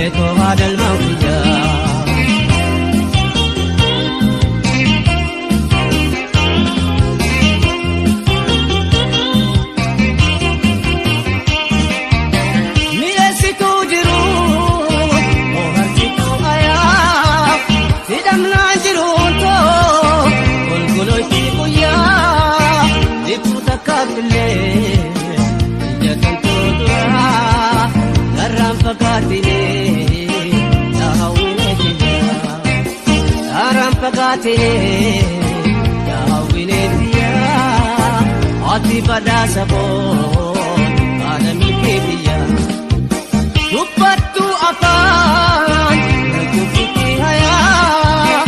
sagaleetu haadha kiyyaa. Ati badhaasa boon haadha milkee biyyaa dubbattu afaan naguufitti hayaa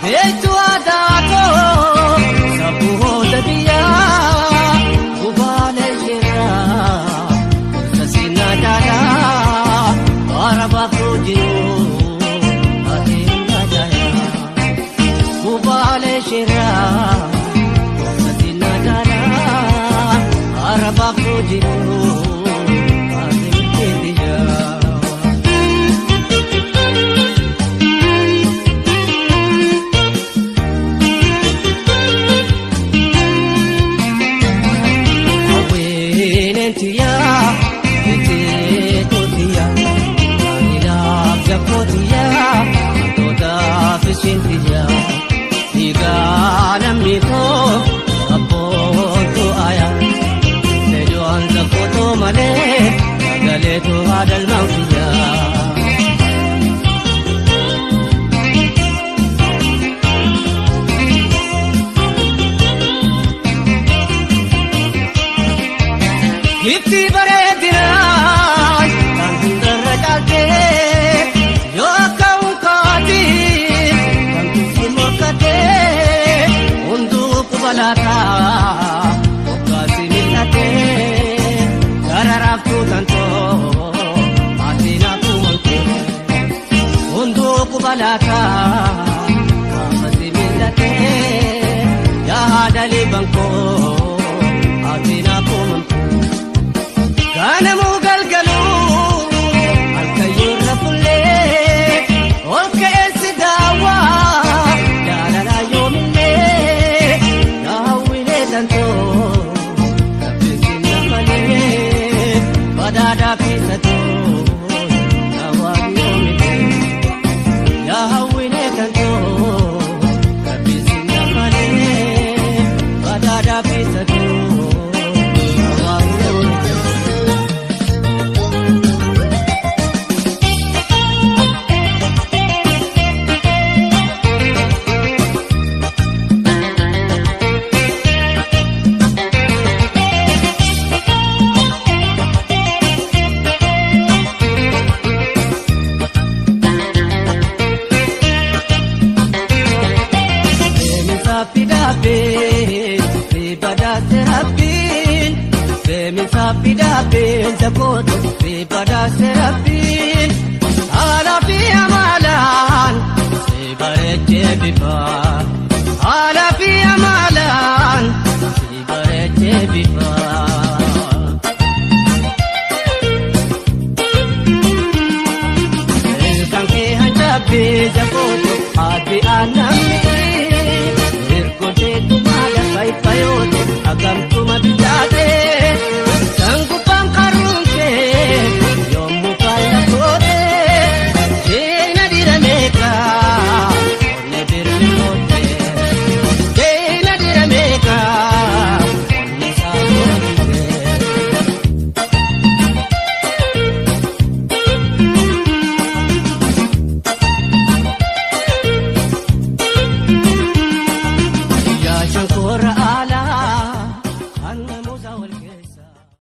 beektu aadaa koo sabbuu biyyaa gubaalee sheeraa sasiinaa jaalaa baara jiru ati najaayaa gubaalee sheeraa sasiinaa jaalaa. Araba jiru ati milkeetiyaa. Hawweenentiyaa iteetootiyaa anilaaf jakkootiyaa tootaaf isheentiyaa dhiigaa namni koo abboontu ayaa. Foto malee sagaleetu haadha kiyyaa. Ifti bareedinaan kan hundarra caaltee yoo akka unkaati kan kuusi morkatee hunduu qubalaataa hoggaasi mil'atee. Gararaaftuu tantoo ati naafuu montee hunduu qubalaataa kaafasi mil'atee yaa haadha libankoo ati naafuu montee. Ganamuu galgaluu halkayyuurra fullee ol ka'eessi daawwaa jaalalaa yoomillee yaa hawwilee tantoo Badada fiisatoo yaa yoomile yaa hawwilee tantoo rabbisi nafalee badada fiisatoo yaa yoomile. Haala fi amaalaan si bareechee bifa haala fi amaalaan si bareechee bifa. Ilkaan kee hancabbee jakootu adii aannan mi'ee ergotee tumaala fayyootu akkamtu.